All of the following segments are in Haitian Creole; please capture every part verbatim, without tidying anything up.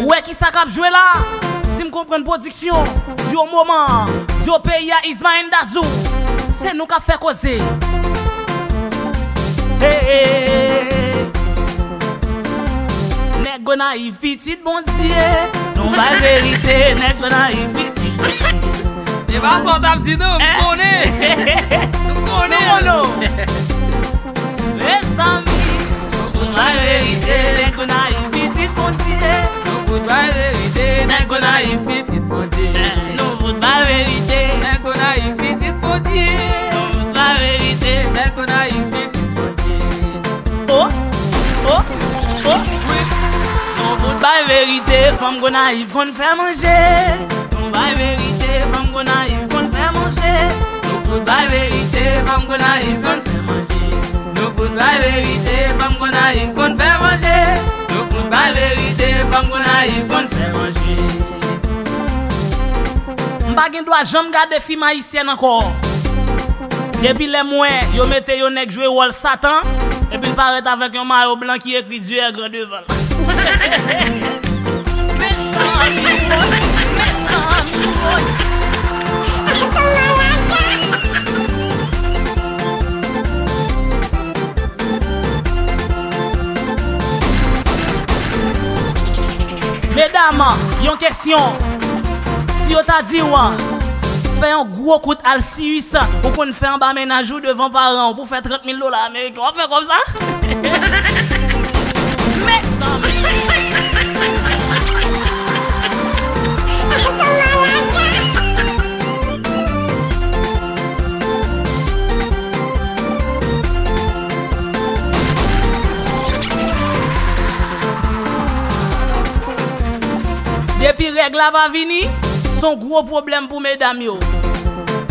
Ou wè kisa k ap jwe la? Team Konprann Pwodiksyon, duo moman, duo peyi a, Ismaël Dazou. Se nou k ap fè koze. Hey, hey, hey, hey. Nèg Gonayiv, pitit Bondye. Nou bay verite, nèg Gonayiv, pitit Bondye. E pa sa w t ap di, non, m konnen. Nou konnen. Nou konnen. Mezanmi, nou fout bay verite, nèg Gonayiv, pitit Bondye. Nou fout bay verite, nèg Gonayiv, pitit Bondye. Nou fout bay verite. Nèg Gonayiv, pitit Bondye. Nou fout bay verite. Nèg Gonayiv, pitit Bondye. Oh, oh, oh. Wi. Nou fout bay verite, fanm Gonayiv konn fè manje. Nou bay verite, fanm Gonayiv konn fè manje. Nou fout bay verite, fanm Gonayiv konn fè manje. Nou fout bay verite, fanm Gonayiv konn fè manje. Nou fout bay verite, fanm Gonayiv konn fè manje. M pa gen dwa janm gade fim ayisyèn ankò. Depi lè m wè yo mete yon nèg jwe wòl Satan, epi l parèt avèk yon mayo blan ki ekri Dieu est grand devan l. Mezanmi, woy, mezanmi, woy. Medam, yon kesyon. Si yo ta di w fè yon gwo kout alsiyis, ou konn fè anba mennaj ou devan paran w pou fè trant mil dola ameriken, w ap fè kòb sa? Mezanmi! Depi règ la pa vini, se yon gwo pwoblèm pou medam yo.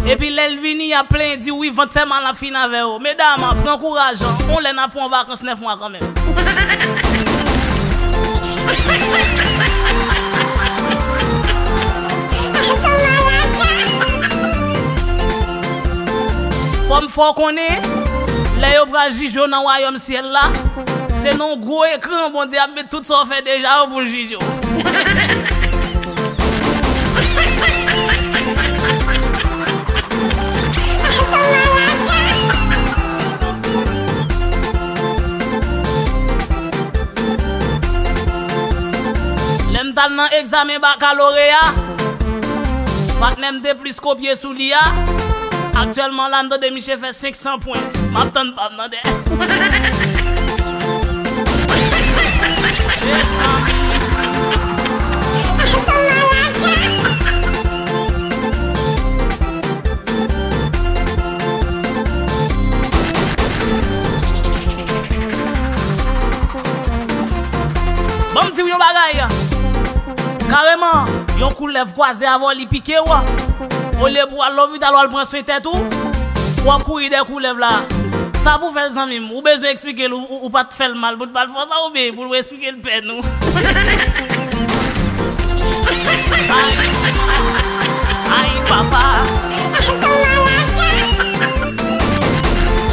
Epi lè l vini, y ap plenyen, di wi, vant fè mal, l ap fin avè yo. Medam, pran kouraj, yon lè n ap pran yon vakans nèf mwa kanmenm. Fò m fè w konnen, lè yo pral jije w nan wayòm syèl la, se nan yon gwo ekran Bondye ap met tout sa w fè deja yo pou l jije w. Lè m t al nan egzamen bakaloreya, patnè m te plis kopye sou li a. Aktyèlman la, m tande miche fè senk san pwen. M ap tann pa m nan dèyè. Mezanmi. Ban m di w yon bagay. Kareman, yon koulèv kwaze avè w, li pike w. Olye pou w al lopital, w al pran swen tèt ou, w ap kouri dèyè koulèv la. Sa pou fè l, zanmi m, ou bezwen eksplike l, ou, ou, ou pa t fè l mal pou l pa t fè w sa, oubyen pou l eksplike l pèn ou. Ay, ay, papa.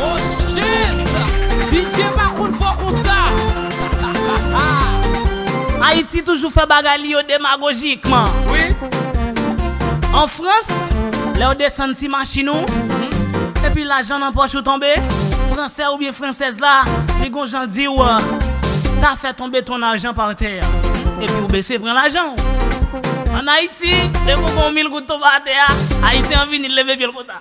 Oh shit! D J pa konn fò konsa! Ayiti toujou fè bagay li yo demagojikman. Wi. An Frans, lè w desann ti machin ou, epi lajan nan pòch ou tonbe, fransè oubyen fransèz la, li gon jan di w, ta fè tonbe ton argent par terre. Epi w bese pran lajan w. An Ayiti, depi w gon mil goud tonbe atè a, Ayisyen an vini, l leve pye l konsa.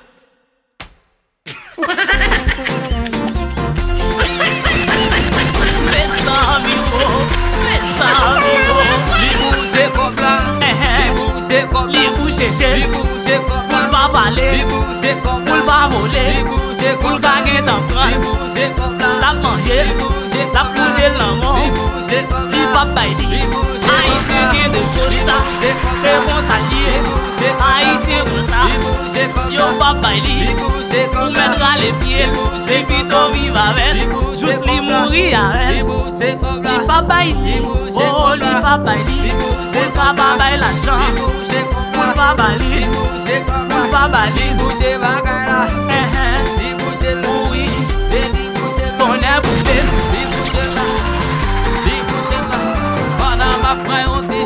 Mezanmi, oh, mezanmi, oh. Li bouje kòb la, li bouje kòb la, li bouje je, li bouje kòb la, pou l pa pale, li bouje kòb la, pou l pa vole, li bouje kòb la, pou l ka gentan pran, li bouje kòb la, l ap manje, li bouje kòb la, l ap kouche l nan men w, li bouje kòb la, li p ap bay li. Ayisyen gen defo sa, se konsa l ye. Ayisyen konsa, yo p ap bay li. Ou mèt rale pye l, se pito viv avè l. Jous li mouri avè l. Li p ap bay li. Oh, li p ap bay li. Pou l ka pa bay lajan. Pou l pa ba li. Pou l pa ba li. Li bouje bagay la. Li bouje l. Wi. Li bouje l. Tonnè boule l. Li bouje l la. Li bouje l la. Pandan m ap pran yon ti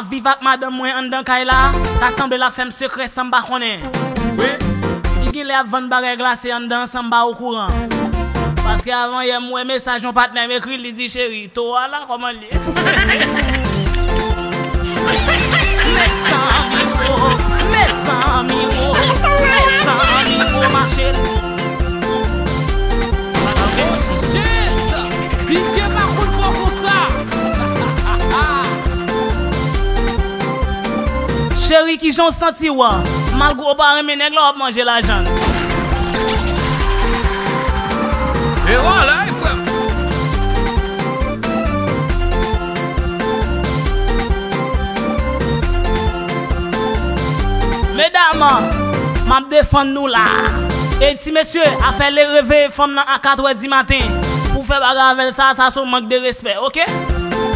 Viv ak madanm mwen anndan kay la, ta sanble l ap fè m sekrè san m pa konnen. Wi. Li genlè ap vann bagay glase anndan san m pa okouran. Paske avan yè m wè mesaj yon patnè m ekri, li di, "Cheri, towo a la, kòman l ye?" Mezanmi, oh, mezanmi, oh, mezanmi, oh, ma chérie. Oh, shit! D J pa konn fò konsa. Cheri, kijan w santi w? Malgre w pa renmen nèg la, w ap manje lajan l. E vwala, e frè m. Medam, m ap defann nou la. E ti mesye, afè le reveye fanm nan a katrè di maten pou fè bagay avè l sa, sa se yon mank de respè, oke? Ou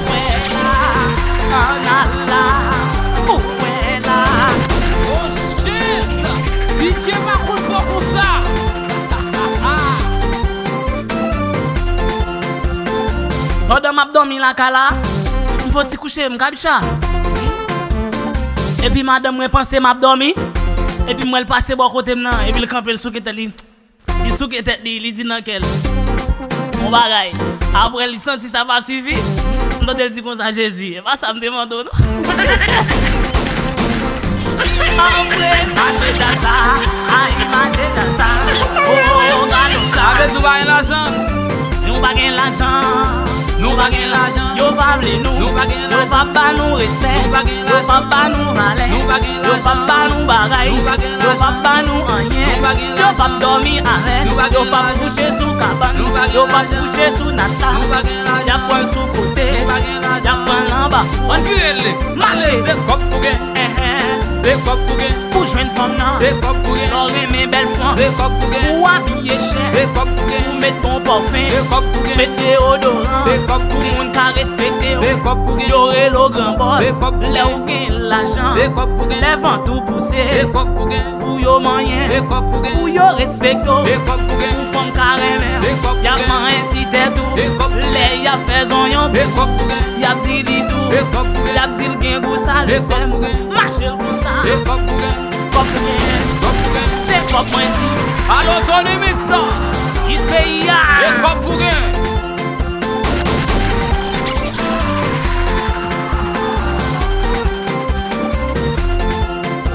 wè la, ann al la, ou wè la. Oh shit! D J pa konn fò konsa. Pandan m ap dòmi lakay la, m fè yon ti kouche, m kabicha. Epi madanm mwen panse m ap dòmi, epi m wè l pase bò kote m nan, epi l kanpe, l souke tèt li. Li souke tèt li, li di nan kè l yon bagay. Apre, li santi sa pa sifi, m tande l di konsa, Jezi, e pa sa m te mande w, non. Antre mache dal sa, ay mache dal sa. Oh, gade sa. Sa vle di w pa gen lajan. Nou pa gen lajan. Nou pa gen lajan. Yo pa vle nou. Nou pa gen lajan. Yo pa ba nou respè. Nou pa gen lajan. Yo pa ba nou valè. Nou pa gen lajan. Yo pa ba nou bagay. Nou pa gen lajan. Yo pa ba nou anyen. Nou pa gen lajan. Yo pa dòmi avè n. Nou pa gen lajan. Yo pa kouche sou kabann. Nou pa gen lajan. Yo pa kouche sou nata. Nou pa gen lajan. Y ap pran l sou kote. Nou pa gen lajan. Y ap pran l anba fwon. Ann vire l. Mache. Se kòb pou gen. Se kòb pou gen. Pou jwenn fanm nan. Se kòb pou gen. Lè w renmen bèl fanm. Se kòb pou gen. Pou w abiye chè. Se kòb pou gen. Pou w met bon pòfen. Se kòb pou gen. Met deyodoran. Se kòb pou gen. Pou moun ka respekte w. Se kòb pou gen. Yo rele w gran bòs. Se kòb pou gen. Lè w gen lajan. Se kòb pou gen. Lè vant ou pouse. Se kòb pou gen. Pou yo manyen. Se kòb pou gen. Pou yo respekte w. Se kòb pou gen. Pou fanm ka renmen w. Se kòb pou gen. Y ap manyen ti tèt ou. Se kòb pou gen. Lè y ap fè zonyon. Se kòb pou gen. Y ap di li tou. Se kòb pou gen. Y ap di l gen gou sa l fè m. Mache l konsa. Se kòb pou gen. Kòb pou gen. Kòb pou gen. Se kòb mwen di. Alo, Tony Mix la. Hit peyi a. Se kòb pou gen.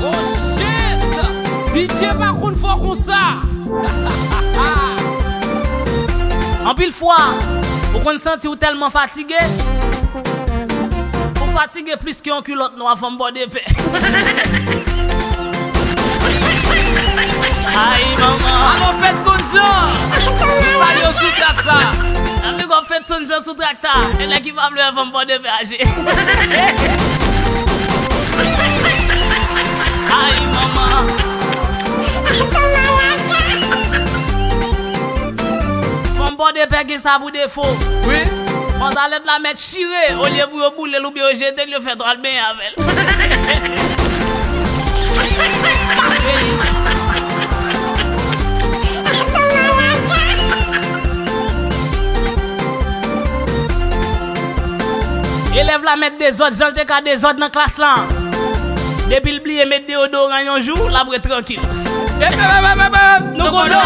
Oh shit! D J pa konn fò konsa. Anpil fwa, ou konn santi w tèlman fatige, ou fatige plis ke yon kilòt nwa fanm bò de pè. Ay, manman. Alò, fèt Sonjan. Nou salye w sou trak sa. Anpil fwa, fèt Sonjan sou trak sa. E nèg ki pa vle wè fanm bò de pè aje. Ay, manman. Fanm bò de pè gen sa pou defo. Wi. Pantalèt la mèt chire, olye pou yo boule l oubyen yo jete l, yo fè twal benyen avè l. Elèv la mèt dezòd, jan l te ka dezòd nan klas la. Depi l bliye met deyodoran yon jou, l ap ret trankil. Ep, ep, ep, ep, ep, ep. Nou konnen w.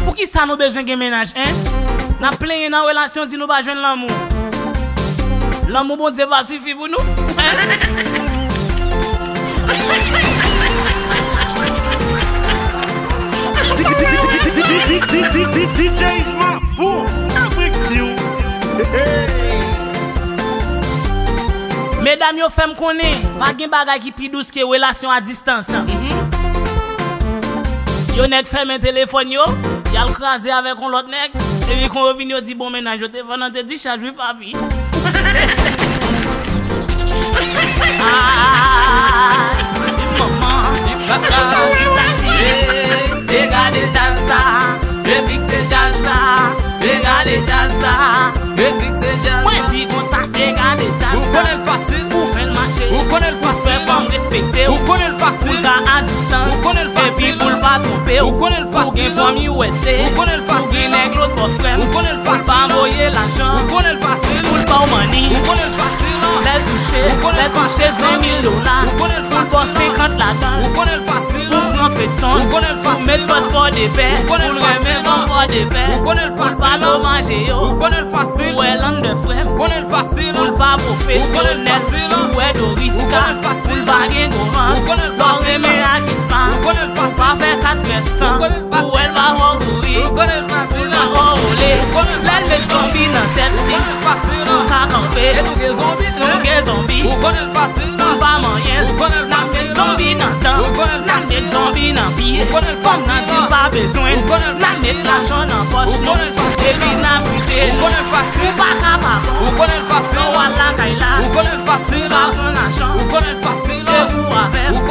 Poukisa nou bezwen gen mennaj, en? N ap plenyen nan relasyon, di nou pa jwenn lanmou. Lanmou Bondye pa sifi pou nou, en? D J Isma, bon, Afrik di w. Medam yo fè m konnen, pa gen bagay ki pi dous ke relasyon a distans. Yo nèk fèmen telefòn yo, y al kraze avèk yon lòt nèg, epi kon yo vin yo di bon mennaj yo te fè nan te di chaj wi papi. Ay, manman, li pa ka, li pa tiye. Se gade djaz sa, epi k se djaz sa. Se gade djaz sa, epi k se djaz sa. Mwen di konsa, se gade djaz sa. Ou konnen l fasil. Pou fè l mache. Ou konnen l fasil. Pou fè fanm respekte w. Ou konnen l fasil. Pou l ka a distans. tan. Epi pou l pa twonpe w, ou gen fanmi U S A, ou gen nèg lòt bò frè m, pou l pa voye lajan, pou l pa w manni, lè l touche, lè l touche san mil dola, pou l ba w senkant ladan l, pou pran Fedson, pou met fòs Pòdepè, pou l renmen fanm Pòdepè, pou l pa domaje yo, ou wè Lander frè m, pou l pa pwofesyonèl, ou wè Doriska, pou l pa gen gwo vant, lè w renmen ak Isma, ou pa fè kat rèstan, ou wè l pa fò kouri, ou pa fò wole, lè l met zonbi nan tèt li, ou ka kanpe, nou gen zonbi, nou pa manyen l, n ap met zonbi nan dan, n ap met zonbi nan pye, fanm nan di l pa bezwen l, n ap met lajan nan pòch nou, epi n ap kite l, ou pa ka pa bon, lè w al lakay la, ou pa pran lajan, depi w avè m, ou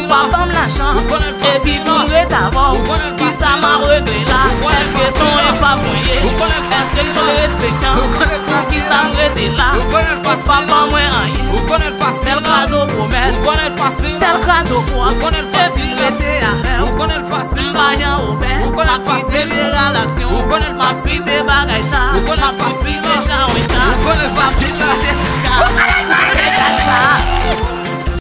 pa ban m lajan, epi pou m ret avè w, kisa m ap regle la, èske se yon enpa mwen ye, èske m t respektan, poukisa m rete la, ou pa